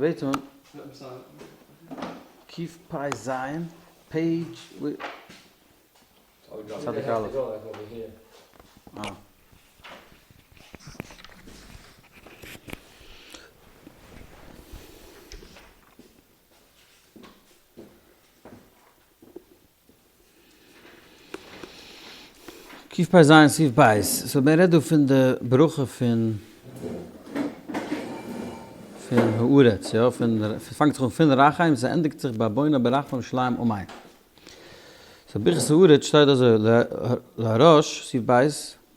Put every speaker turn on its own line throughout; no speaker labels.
כ'בעט אן קפ"ז page צדיק א'. אה. קפ"ז סעיף ב', so מען רעדט דא פון די ברכה פון פון הארץ, יא, פון ס'פאנגט זיך אן פון רחם ס'ענדיגט זיך ביי בונה ברחמים ירושלים אמן. so ברכת הארץ שטייט אזוי להראש, סעיף ב',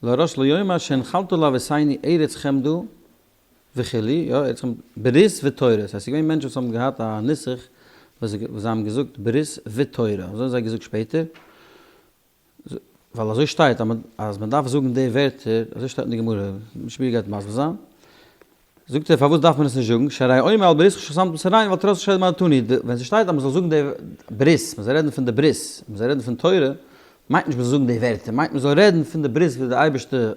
להראש לא יאמר שהנחלת לאבותינו ארץ חמדה וכו', יא, ארץ חמדה, ברית ותורה, ס'הייסט ס'איז געווען מענטשן וואס האבן געהאט א נוסח וואס זיי האבן געזאגט ברית ותורה, אזוי האבן זיי געזאגט שפעטער, ווייל אזוי שטייט אז מען דארף זאגן די ווערטער, אזוי שטייט אין די גמרא, משנה ברורה גייט מסביר זיין, זאגט ער פארוואס דארף מען עס נישט זאגן, שהרי אומר על בריתך שחתמת בשרנו ועל תורתך אשר למדתנו, ווען ס'שטייט אז מען זאל זאגן די ברית, מען זאל רעדן פון די ברית, מען זאל רעדן פון תורה, מיינט נישט מען זאל זאגן די ווערטער, מיינט מען זאל רעדן פון די ברית וואס די אייבערשטער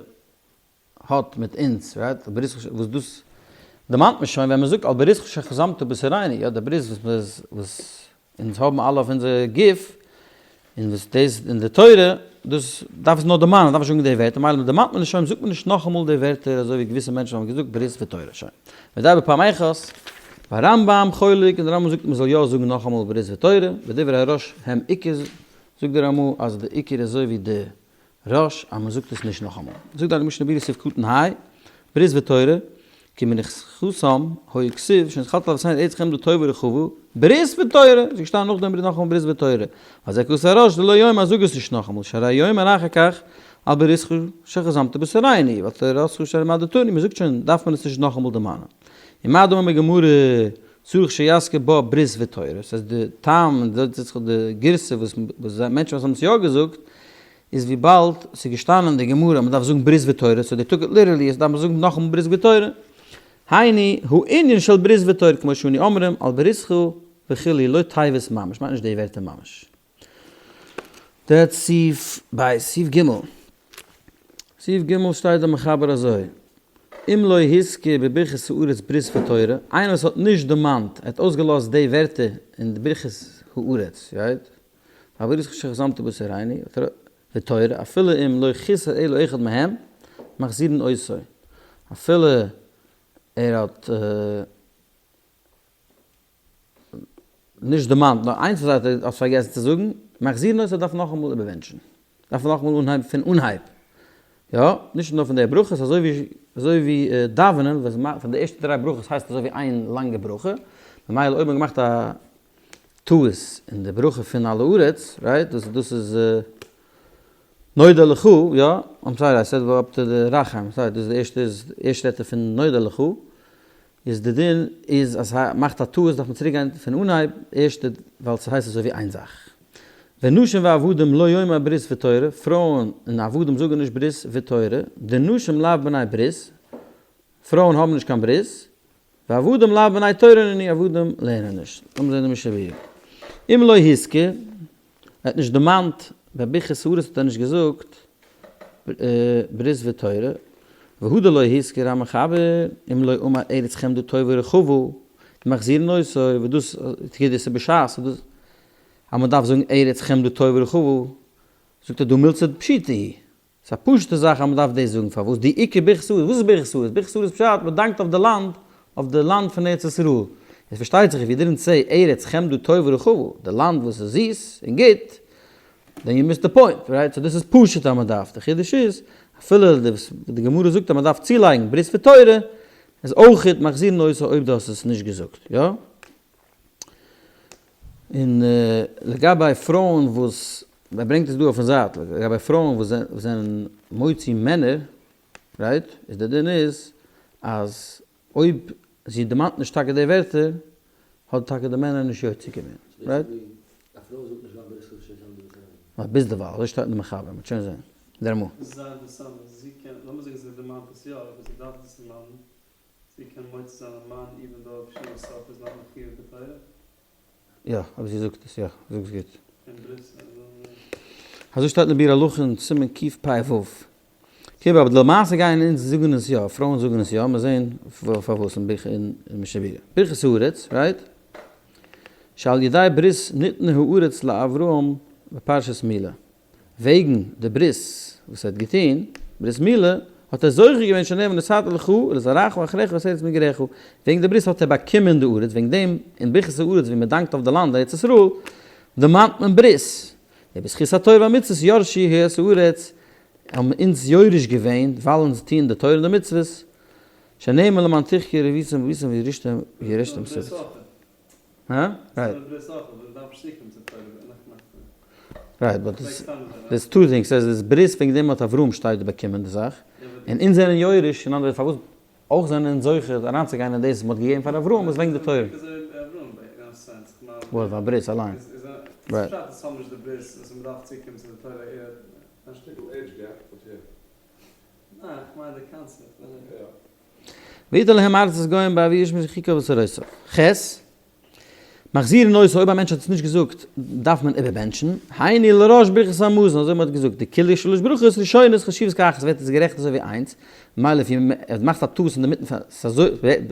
האט מיט אונז, right, ברית וואס דאס דערמאנט מען שוין ווען מען זאגט על בריתך שחתמת בשרנו, יא די ברית וואס וואס אונז האבן אלע אויף אונזער גוף, און וואס דאס אין די תורה, דאס דארף עס נאר דערמאנען, דארף נישט זאגן די ווערטער, מילא דערמאנט מען עס שוין, זאגט מען נישט נאכאמאל די ווערטער אזוי ווי געוויסע מענטשן האבן געזאגט ברית ותורה, שוין. ודי בפעם אחת, והרמב"ם חולק, און די רמב"ם זאגט מען זאל יא זאגן נאכאמאל ברית ותורה, ודברי הרא"ש הם עיקר, זאגט די רמ"א אז די עיקר איז אזוי ווי די רא"ש אז מען זאגט עס נישט נאכאמאל. זאגט די משנה ברורה סעיף קטן ה, ברית ותורה, כי מנכסם היה כתיב שהנחלת לאבותינו ארץ חמדה טובה ורחבה, ברית ותורה, איז געשטאנען נאכדעם ברית נאכאמאל ברית ותורה, אז זה כתב הרא"ש דלא יאמר זאג עס נישט נאכאמאל, שהרי יאמר אחר כך על בריתך שחתמת בשרנו, ועל תורתך אשר למדתנו, מען זאגט שוין דארף מען עס נישט נאכאמאל דערמאנען. ומה דאמר בגמרא צריך שיזכיר בה ברית ותורה, ס'הייסט די טעם און די גירסא וואס מענטשן וואס האבן עס יא געזאגט, איז וויבאלד ס'איז געשטאנען אין די גמרא אז מ'דארף זאגן ברית ותורה, so they took it literally אז דארף מען זאגן נאכאמאל ברית ותורה, היינו הענין של ברית ותורה כמו שאנו אומרים על בריתך וכו' לא תיבות ממש, מיינט נישט די ווערטער ממש. that's סעיף ב', סעיף ג'. סעיף ג' שטייט דער מחבר אזוי, אם לא הזכיר בברכת הארץ ברית ותורה, איינער וואס האט נישט דערמאנט, ער האט אויסגעלאזט די ווערטער אין די ברכת הארץ, right? על בריתך שחתמת בשרנו, ותורה, אפילו אם לא חיסר אלא אחד מהם, מחזירין אותו. אפילו ער האט נישט דערמאנט, נאר איינס פון זיי האט ער פארגעסן צו זאגן, מחזירין אותו דארף נאכאמאל איבערוואונטשן. דארף מען נאכאמאל אנהייבן פון אנהייב. יא, נישט נאר פון די ברכות, אזוי ווי אזוי ווי דאווענען, וואס פון די ערשטע דריי ברכות הייסט אזוי ווי איין לאנגע ברכה, ממילא אויב מען האט געמאכט א טעות אין די ברכה פון על הארץ, right, דאס דאס איז נודה לך, יא, I'm sorry, I said up to די רחם, sorry, דאס איז די ערשטע איז די ערשטע ווערטער פון נודה לך, איז די דין איז אז מ'מאכט א טעות דארף מען צוריק גיין פון אנהייב ערשטע ווייל ס'הייסט אזוי ווי איין זאך. ונשים ועבדים לא יאמר ברית ותורה, פרויען און עבדים זאגן נישט ברית ותורה, די נשים לאו בני ברית, פרויען האבן נישט קיין ברית, ועבדים לאו בני תורה נינהו, עבדים לערנען נישט. לאמיר זען די משנה ברורה. אם לא הזכיר, ער האט נישט דערמאנט, ביי ברכת הארץ האט ער נישט געזאגט ברית ותורה, והא דלא הזכיר המחבר, אם לא אמר ארץ חמדה טובה ורחבה, מחזירין אותו, וואס דאס כדי ס'איז בשעת, אז מען דארף זאגן ארץ חמדה טובה ורחבה, זאגט ער דא מילתא פשיטא היא, ס'איז א פשוט'ע זאך אז מ'דארף דאס זאגן, פארוואס די עיקר ברכת הארץ? וואס איז ברכת הארץ? ברכת הארץ פשט, מ'דאנקט אויף די לאנד, אויף די לאנד פון ארץ ישראל. עס פארשטייט זיך if you didn't say ארץ חמדה טובה ורחבה, די לאנד וואס איז זיס און גוט, then you missed the point, right? so דאס איז פשוט אז מ'דארף. די חידוש איז, אפילו די וואס די גמרא זאגט אז מ'דארף צולייגן ברית ותורה, איז אויכעט מחזירין אותו אויב דו האסט עס נישט געזאגט, יא? און לגבי פרויען וואס, ער ברענגט עס דא אויפן זייט, לגבי פרויען וואס זענען מוציא מענער, right, איז די דין איז אז אויב זי דערמאנט נישט טאקע די ווערטער, האט טאקע די מענער נישט יוצא געווען, right? ביז דערווייל, אזוי שטייט אין די מחבר, מ'וועט שוין זען. דער רמ"א.
זייער אינטערעסאנט, זי קען, לאמיר זאגן זי דערמאנט עס יא, אבער זי דארף דאס דערמאנען, זי קען מוציא זיין א מאן even though she herself is not מחויב בתורה?
יא, אויב זי זאגט עס, יא, זאגסט גוט.
אין ברית
אזוי שטייט אין ביאור הלכה אין סימן קפ"ו. Okay, אבער למעשה גייען אונז זאגן עס יא, פרויען זאגן עס יא, מיר זעהן פארוואס אין ברכ אין משנה ברורה. ברכת הארץ, right? שעל ידי ברית ניתנה הארץ לאברהם בפרשת מילה. וועגן די ברית וואס ער האט געטון, ברית מילה, האט ער זוכה געווען שנאמר ונתתי לך ולזרעך אחריך את ארץ מגוריך, וועגן די ברית האט ער באקומען די ארץ, וועגן דעם אין ברכת הארץ ווי מען דאנקט אויף די לאנד ארץ ישראל, דערמאנט מען ברית, ובזכות התורה והמצוות ירשו את הארץ, האבן אונז יורש געווען ווייל אונז טוען די תורה און די מצוות, שנאמר למען תחיה רביתם ואביתם וירשתם וירשתם את הארץ. הא? Right. Right, but there's two things, ס'איז דאס ברית וועגן דעם האט אברהם שטייט באקומען די זאך, און אונז זענען יורש, אין אנדערע ווערטער פארוואס אויך זענען אונז זוכה אריינצוגיין אין דאס וואס מ'האט געגעבן פאר אברהם איז וועגן די תורה. וואס? ווייל ברית אליין. Right. ויתן להם ארצות גוים בעבור ישמש חוקה ותורותיו. ח. מחזירין אותו אויב א מענטש האט עס נישט געזאגט דארף מען איבערבענטשן, היינו לראש ברכת המזון אזוי מען האט געזאגט דכולהו שלש ברכות ראשונות חשובות כאחת ווערט עס גערעכנט אזוי ווי איינס, ממילא if ער מאכט א טעות אינדערמיטן פון ס'איז אזוי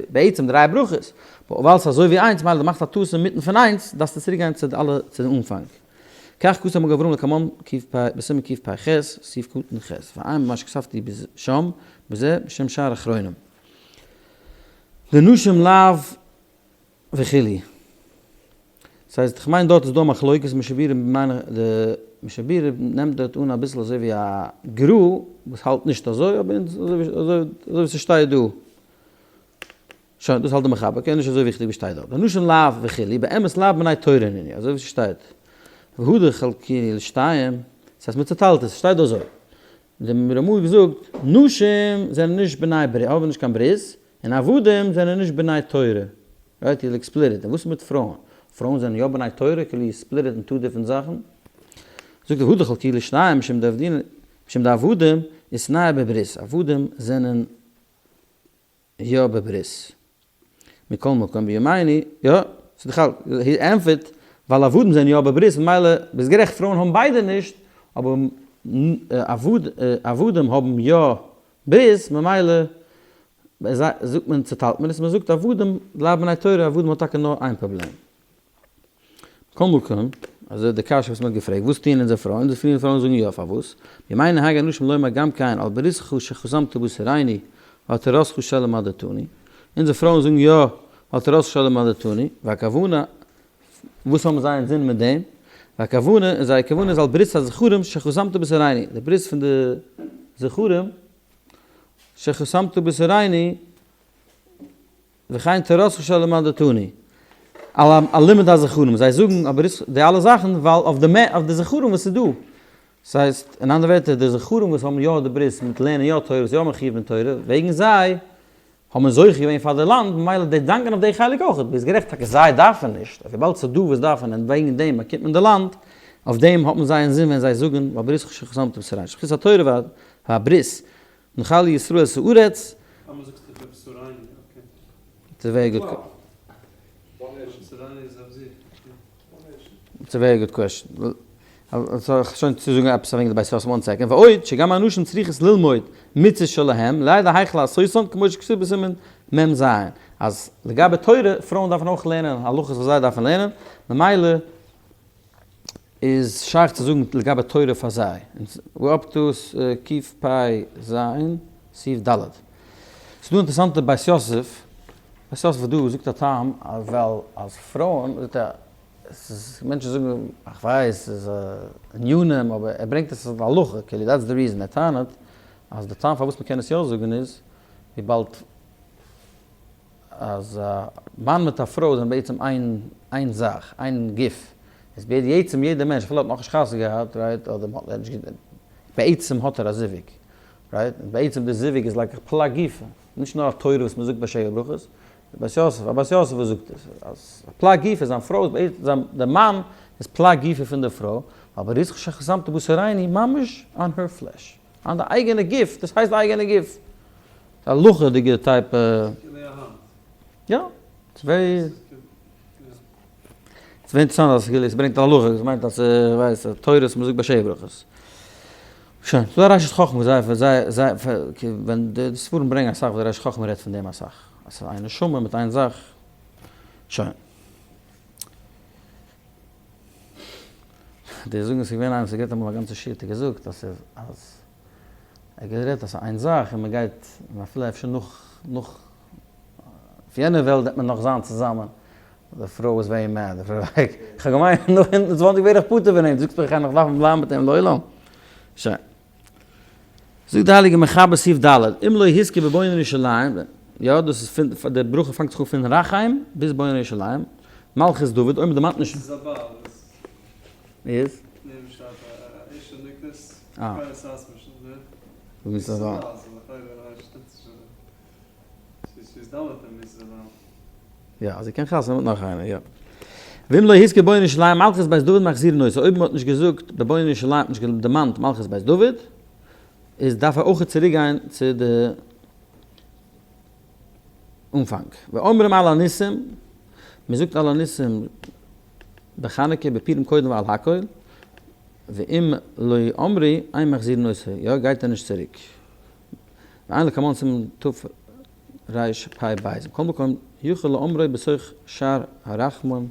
בעצם דריי ברכות, but ווייל ס'איז אזוי ווי איינס ממילא דו מאכסט א טעות אינמיטן פון איינס דארפסטו צוריק גיין צו די אלע צו די אנפאנג. כך כתב מגן אברהם לקמן קפ בסימן קפ"ח סעיף קטן ח ועיין במה שכתבתי שם בזה בשם שאר אחרונים. ונשים לאו וכו'. ס'הייסט כ'מיין דארט איז דא א מחלוקת משנה ברורה מיין איך די משנה ברורה נעמט דארט אן אביסל אזוי ווי א גר"א וואס האלט נישט אזוי אבער אונז אזוי ווי ס'שטייט דא. שוין דאס האלט די מחבר okay נישט אזוי וויכטיג ווי שטייט דארט. ונשים לאו וכו' באמת לאו בני תורה נינהו אזוי ווי ס'שטייט והדר חלקוהו לשתיים ס'הייסט מ'צוטיילט עס ס'שטייט דא אזוי די רמ"א האט געזאגט, נשים זענען נישט בני ברית, האבן נישט קיין ברית, און עבדים זענען נישט בני תורה. Right? You like split it. און וואס איז מיט פרויען? פרויען זענען יא בני תורה, כאילו you split it אין two different זאכן. זאגט ער, הדר חלקוהו לשתיים, משום דעבדין, משום דעבדים איתנהו בברית, עבדים זענען יא בברית. מכל מקום בימינו, יא, ס'איז דאך אלט, ער ענטפערט, ווייל עבדים זענען יא בברית, ממילא ביסט גערעכט פרויען האבן ביידע נישט, אבער עבדים האבן יא ברית, ממילא זאגט מען צוטיילט מען עס, מען זאגט עבדים לאו בני תורה, עבדים האט טאקע נאר איין פראבלעם. מכל מקום, אזוי די קשיא וואס מען האט געפרעגט, וואס טוען אונזער פרויען? אונזער פרויען פרויען זאגן יא, פארוואס? בימינו נהגו הנשים לומר גם כן על בריתך שחתמת בשרנו ועל תורתך שלמדתנו. אונזער פרויען זאגן יא ועל תורתך שלמדתנו, והכוונה, וואס האבן זיי אינזין מיט דעם? והכוונה, און זייער כוונה איז על ברית הזכרים שחתמת בשרנו, די ברית פון די זכרים שחתמת בשרנו, וכן תורתך שלמדתנו, על לימוד הזכרים, זיי זאגן אבער די אלע זאכן ווייל אויף די אויף די זכרים וואס איז דא, ס'הייסט אין אנדערע ווערטער די זכרים וואס האבן יא די ברית מיט לערנען יא תורה וואס יא מחיוב אין תורה, וועגן זיי האבן מיר זוכה געווען פאר די לאנד, ממילא די דאנקען אויף די חלק אויך, ביסט גערעכט טאקע זיי דארפן נישט, אבער וויבאלד ס'איז דא וואס דארפן און וועגן דעם באקומט מען די לאנד, אויף דעם האט מען זיי אינזין ווען זיי זאגן ועל בריתך שחתמת בשרנו, שבזכות התורה והברית נחלו ישראל את הארץ.
אמאל זאגסטו בבשרנו, okay.
It's a very good It's a very good question. זאל איך שוין צוזאגן עפעס וועגן די בית יוסף one second. ועוד שגם הנשים צריכות ללמוד מצוות שלהם לידע היאך לעשותן כמו שכתוב בסימן מ"ז. אז לגבי תורה, פרויען דארפן אויך לערנען הלכות וואס זיי דארפן לערנען, ממילא איז שייך צו זאגן לגבי תורה פאר זיי, we're up to קפ"ז סעיף ד'. ס'איז דא אינטערעסאנטע בית יוסף, בית יוסף דא זאגט א טעם אז ווייל אז פרויען, זאגט ער, ס'איז מענטשן זאגן איך ווייס ס'איז ענינים אבער ער ברענגט עס אלס הלכה כאילו that's the reason, ער טענה'ט אז די טעם פארוואס מ'קען עס יא זאגן איז וויבאלד אז א מאן מיט א פרוי זענען בעצם איין איין זאך, איין גוף, איז בעצם יעדער מענטש אפילו האט נאכנישט חתונה געהאט right אדער מ'האט נישט בעצם האט ער א זיווג right, און בעצם די זיווג איז like א פלג גופא, נישט נאר א תורה וואס מ'זאגט ביי שבע ברכות, בית יוסף, א בית יוסף וואס זאגט עס, אז א פלג גופא, זיין פרוי איז בעצם, זיין די מאן איז פלג גופא פון די פרוי, ועל בריתך שחתמת בשרנו ממש on her flesh. אן די אייגענע גוף, דאס הייסט די אייגענע גוף. ס'איז א הלכה'דיגע type. יא, ס'איז very, ס'איז אינטערעסאנט אז עס ברענגט א הלכה, דאס מיינט אז כ'ווייס, תורות מ'זאגט ביי שבע ברכות. שוין, ס'דא א ראשית חכמה וואס זיי זיי זיי ווען די ספרים ברענגען אסאך וואס די ראשית חכמה רעדט פון דעם אסאך, אז ס'איז איין נשמה מיט איין זאך, שוין. די זאגן ס'איז געווען איינער וואס האט גערעדט אמאל א גאנצע שיעור האט ער געזאגט אז ס'איז אז ער האט גערעדט אז ס'איז איין זאך און מ'גייט און אפילו אפשר נאך נאך אויף יענע וועלט וועט מען נאך זיין צוזאמען, די פרוי איז very mad, די פרוי like, איך האב געמיינט נאך 120 ווער איך פטור פון אים, דו זאגסט מיר איך גיי נאך דארפן בלייבן מיט אים לעולם? שוין. זאגט די הייליגע מחבר סעיף ד', אם לא הזכיר בבונה ירושלים, יא דאס איז פון, די ברכה פאנגט זיך אן פון רחם ביז בונה ירושלים, מלכות דוד, אויב מען דערמאנט נישט.
ס'איז א בעל וואס.
איז?
נעבן שטייט א אשה נקראת
אה.
כפרת אסמש, אדער?
וואס איז א בעל? יא, זי קען חתונה מיט נאך איינער, יא. ואם לא הזכיר בונה ירושלים מלכות בית דוד מחזירין אותו, אויב מען האט נישט געזאגט בבונה ירושלים האט נישט דערמאנט מלכות בית דוד, איז דארף ער אויך צוריק גיין צו די אנפאנג. ואומרים על הניסים, מען זאגט על הניסים בחנוכה בפורים קודם ועל הכל, ואם לא אמרו אין מחזירין אותו, יא גייט ער נישט צוריק. ועיין לקמן סימן תרפ"ב, מכל מקום יכול לאומרו בתוך שער הרחמן,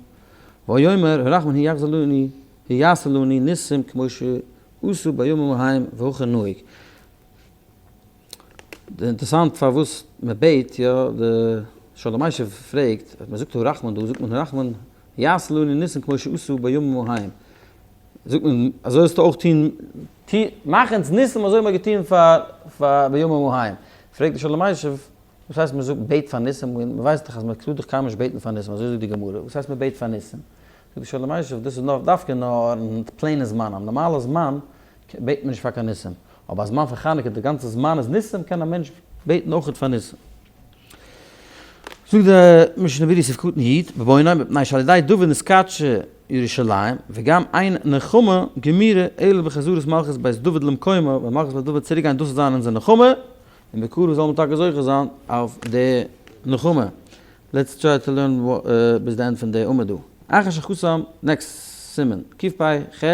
ויאמר הרחמן הוא יחזיר לנו הוא יעשה לנו ניסים כמו שעשו בימים ההם והכי נהוג. אינטערעסאנט פארוואס מען בעט יא, די שואל ומשיב פרעגט אז מען זאגט הרחמן דא זאגט מען הרחמן יעשה לנו ניסים כמו שעשו בימים ההם, זאגט מען אזוי זאלסטו אויך טון, מאך אונז ניסים אזוי ווי מען האט געטון פאר פאר בימים ההם. פרעגט די שואל ומשיב, וואס הייסט מען זאגט בעט פאר ניסים, מען ווייסט דאך אז מען טאר דאך קיינמאל נישט בעטן פאר ניסים, אזוי זאגט די גמרא, וואס הייסט מען בעט פאר ניסים? זאגט די שואל ומשיב, דאס איז נאר דווקא נאר אין plain ע זמנים, נארמאלע זמן בעט מען נישט פאר קיין ניסים, אבער א זמן פון חנוכה די גאנצע זמן איז ניסים קען א מענטש בעטן אויכעט פאר ניסים. זאגט די משנה ברורה סעיף קטן י, בבונה מפני שעל ידי דוד נתקדשה ירושלים, וגם אין נחמה גמורה אלא בחזרת מלכות בית דוד למקומה, ווען מלכות בית דוד וועט צוריק גיין דאס וועט זיין אונזער נחמה, און בקרוב זאל מען טאקע זוכה זיין אויף די נחמה. Let's try to learn ביז די end פון די עמוד דא. אחר שחתם, next סימן, קפ"ח.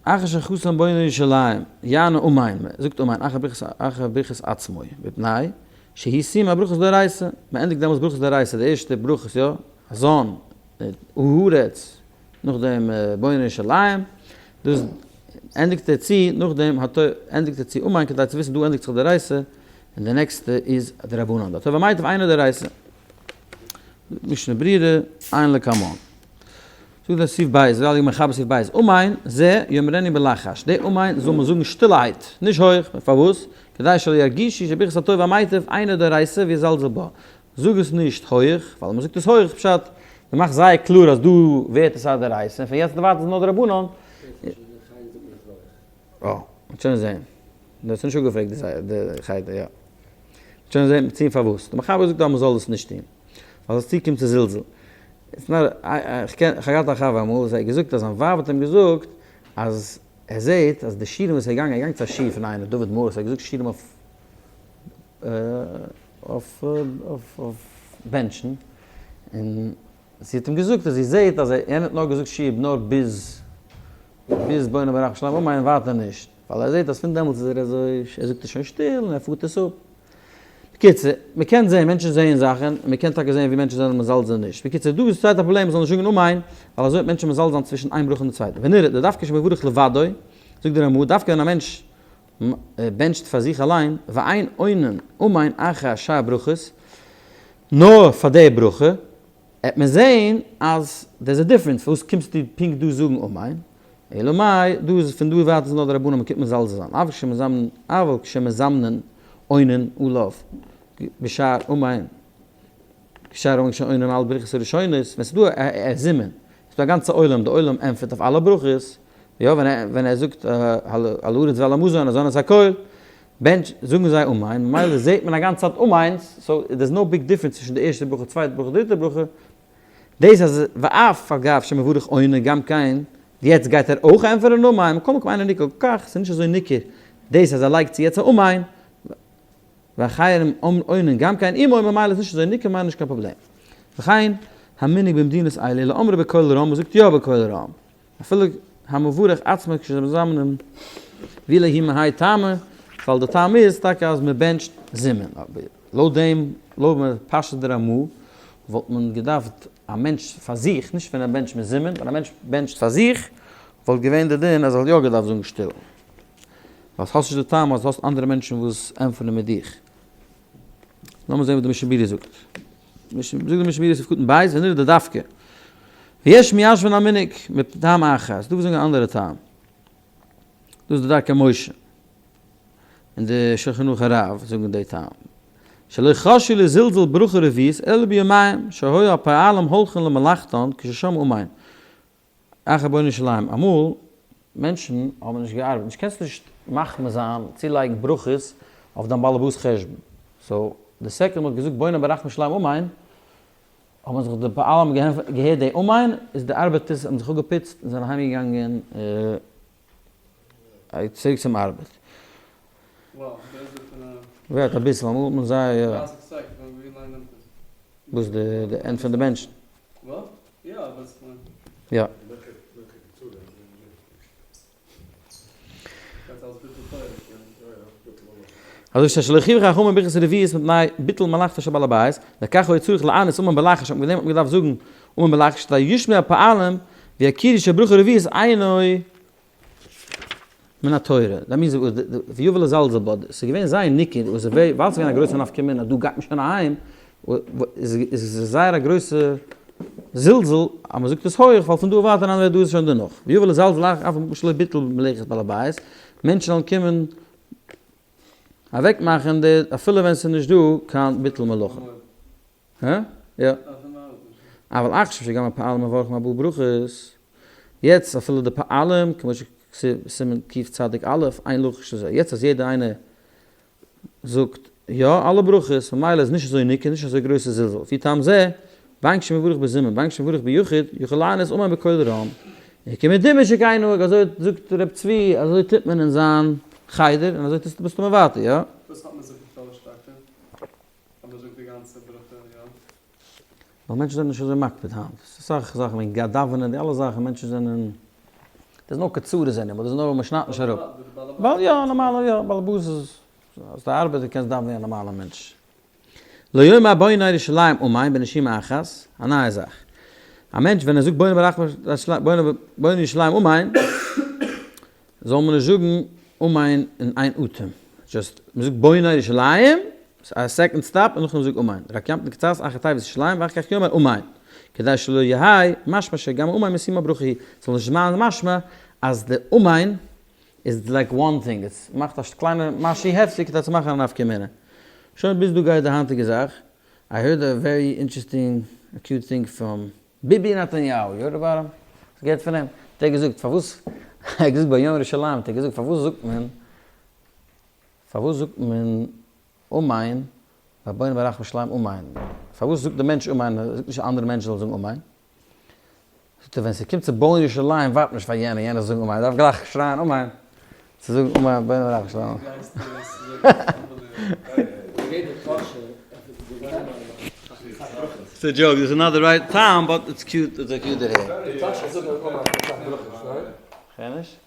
אחר שחתם בונה ירושלים, יענה אמן, מען זאגט אמן אחר ברכת אחר ברכת עצמו, בתנאי שהיא סיימה ברכות דאורייתא, מען ענדיגט דעמאלטס ברכות דאורייתא, די ערשטע ברכות יא, הזן, הארץ, נאכדעם בונה ירושלים, דאס ענדיגט ער צו, נאכדעם ענדיגט ער צו אמן כדי צו וויסן דא ענדיגט זיך דאורייתא, און די נעקסטע איז דרבנן, דהטוב והמיטיב אינו דאורייתא. משנה ברורה, עיין לקמן. זאגט דער סעיף ב', זאגט דער מחבר סעיף ב', אמן זה יאמרנו בלחש, די אמן זאל מען זאגן שטילערהייט, נישט הויך, פארוואס? כדי שלא ירגישו שברכת הטוב והמיטיב אינה דאורייתא ויזלזל בה, זאג עס נישט הויך, ווייל מען זאגט עס הויך פשט, מען מאכט זייער קלאר אז דא ווערט עס א דאורייתא, און פון יעצט און ווייטער איז נאר דרבנן. אה, מ'וועט שוין זען. דו האסט נישט אפגעפרעגט די חדר, יא. מ'וועט שוין זען צו און פארוואס. די מחבר זאגט אז מען זאל עס נישט טון. ווייל עס צוקומט צו זלזול. איך קען, איך האב געהאט א חבר אמאל וואס ער האט געזאגט אז זיין ווייב האט אים געזאגט אז ער זעט אז די שיעורים וואס ער איז געגאנגען, ער איז געגאנגען צו א שיעור פון איינער, דוד מארס, ער האט געזאגט שיעורים אויף אויף אויף אויף בענטשן, און זי האט אים געזאגט אז זי זעט אז יענער האט נאר געזאגט שיעור נאר ביז ביז בונה ברחם שלמה אמן און ווייטער נישט. ווייל ער זעט אז פון דעמאלטס איז ער אזוי, ער זאגט עס שוין שטיל און ער פארט עס אפ. בקיצור, מען קען זען, מענטשן זעען זאכן, און מען קען טאקע זען ווי מענטשן זענען מזלזל נישט. בקיצור, דא איז די צווייטע פראבלעם, מען זאל נישט זאגן אמן, ווייל אזוי וועט מענטשן מזלזל זיין צווישן איין ברכה און די צווייטע. ונראה, דדווקא שמברך לבדו, זאגט דער רמ"א, דווקא ווען א מענטש בענטשט פאר זיך אליין, ואין עונין אמן אחר שאר ברכות, נאר פאר די ברכה, העט מען זעהן אז there is a difference, פארוואס קומסטו פונקט דא זאגן אמן? אלא מאי, דא איז פון דא און ווייטער איז נאר די רבנן מען קומט מזלזל זיין, אבל כשמזמנין אבל כשמזמנין עונין עליו בשאר אמן, בשאר אמן כשעונין על ברכות הראשונות, ווען ס'איז דא א זימון, ס'איז דא א גאנצע עולם, די עולם ענטפערט אויף אלע ברכות, יא ווען ער זאגט על הארץ ועל המזון הזן את הכל, בענטש, זאגן זיי אמן, ממילא זעהט מען א גאנצע צייט אמן'ס, so there is no big difference צווישן די ערשטע ברכה, צווייטע ברכה, דריטע ברכה, דאס אז ואף אגב שמברך עונה גם כן, יעצט גייט ער אויך ענטפערן אמן, מכל מקום אינו ניכר כך, ס'איז נישט אזוי ניכר דאס אז ער לייגט צו יעצט א אמן, ואחרים עונין גם כן עמו, ממילא איז נישט אזוי ניכר ממילא נישט קיין פראבלעם. וכן המנהג במדינות אלה לאומרו בקול רם, מ'זאגט יא בקול רם. אפילו. המברך עצמו כשמזמנים ואילו הוא מהאי טעמא, ווייל די טעם איז טאקע אז מען בענטשט זימון, אבער לויט דעם, לויט פשטות די רמ"א, וואלט מען געדארפט א מענטש פאר זיך, נישט ווען ער בענטשט מזומן, ווען א מענטש בענטשט פאר זיך, וואלט געווען די דין אז ער וואלט יא געדארפט זאגן שטיל. ווייל האסט נישט די טעם אז האסט אנדערע מענטשן וואס ענטפערן מיט דיך. לאמיר זען וואס די משנה ברורה זאגט. זאגט די משנה ברורה סעיף קטן ב', ונראה דדווקא. ויש מיישבין המנהג מטעם אחר, ס'דא וואס זאגן א אנדערע טעם. דאס איז די דרכי משה. און די שולחן ערוך הרב זאגן די טעם. שלא חשו לזלזול ברכה רביעית אלא ביומיים שהיו הפועלים הולכין למלאכתן כששמעו אמן. אחר בונה ירושלים, אמאל מענטשן האבן נישט געארבעט, נישט קענסט נישט מחמיר זיין צולייגן ברכות אויף דיין באלעבאס חשבון, so די second מ'האט געזאגט בונה ברחמי ירושלים אמן, האבן זיך די פועלים געהערט די אמן, איז די ארבעטערס האבן זיך אפגעפוצט און זענען אהיימגעגאנגען צוריק צום ארבעט. ווערט אביסל, אמאל האט מען זייער. וואס די end פון די בענטשן? יא. אזוי שטייט שלא חייבו חכמים ברכת רביעית מפני ביטול מלאכתו של בעל הבית, לכך היה צריך לענות אמן בלחש, וועגן דעם האט מען געדארפט זאגן אמן בלחש, כדי ישמעו הפועלים ויכירו שברכה רביעית אינו מן התורה, that means ויבא לזלזל בה, ס'איז געווען זייער ניכר, ווייל ס'איז געווען א גרויסע נפקא מינה, דא גייט מען שוין אהיים, איז עס זייער א גרויסע זלזול אז מ'זאגט עס הויך, ווייל פון דא ווייטער אן דא איז שוין דערנאך, ויבא לזלזל אחר אף על פי שלא ביטל מלאכת בעל הבית, מענטשן זאלן קומען אוועק מאכן די אפילו ווען ס'איז נישט דא קיין ביטול מלאכה. הא? יא. אבל עכשיו שגם הפועלים מברכים ארבע ברכות, יעצט אפילו די פועלים, כמו שסימן קצ א, אין לחש לזה, יעצט אז יעדער איינער זאגט יא אלע ברכות, ממילא איז נישט אזוי ניכר, נישט אזוי גרויסע זלזול, לפי טעם זה, בין כשמברך בזימון, בין כשמברך ביחיד, יכול לענות אמן בקול רם. וכמדומה שכן נהוג, אזוי זאגט ר' צבי, אזוי טוט מען אין זיין חדר, און אזוי טוסטו מסתמא ווייטער, יא?
וואס האט מען זיך געטוישט טאקע? אז מען זאגט די גאנצע ברכה יא?
ווייל מענטשן זענען נישט אזוי מקפיד היינט, ס'איז אסאך זאכן וועגן גייט דאווענען, די אלע זאכן, מענטשן זענען, דער איז נאו קצרות anymore, דער איז נאו, מ'שניידט נישט אראפ. ווייל יא, נארמאלע יא, באלעבאס איז, האסט א ארבעט דו קענסט דאווענען ווי א נארמאלע מענטש. לא יאמר בונה ירושלים אמן בנשימה אחת, א נייע זאך. א מענטש ווען ער זאגט בונה ברחמי בונה ירושלים אמן, זאל מען נישט זאגן אמן אין איין אטעם, just מען זאגט בונה ירושלים, א second stop און נאכדעם זאג אמן, רק ימתין קצת אחר תיבת ירושלים ואחר כך יאמר אמן, כדי שלא יהא משמע שגם אמן מסיום הברכה היא, ס'זאל נישט זיין משמע אז די אמן איז like one thing, עס מאכט א קליינע משהו הפסק כדי צו מאכן א נפקא מינה. שוין ביז דא גייט די היינטיגע זאך, I heard a very interesting a cute thing from ביבי נתניהו, you heard about him? האסט געהערט פון אים? האט ער געזאגט פארוואס, ער האט געזאגט ביי יום ירושלים האט ער געזאגט פארוואס זאגט מען, פארוואס זאגט מען אמן ביי בונה ברחמי ירושלים אמן, פארוואס זאגט די מענטש אמן, ער זאגט נישט א אנדערע מענטש זאל זאגן אמן, זאגט ער ווען ס'קומט צו בויען ירושלים ווארט מען נישט פאר יענער, יענער זאל זאגן אמן, ער דארף גלייך שרייען אמן צו זאגן אמן בונה ברחמי ירושלים. ס'איז א joke, דאס איז not the right טעם but it's cute, it's a cute דערהער. כ'הער נישט.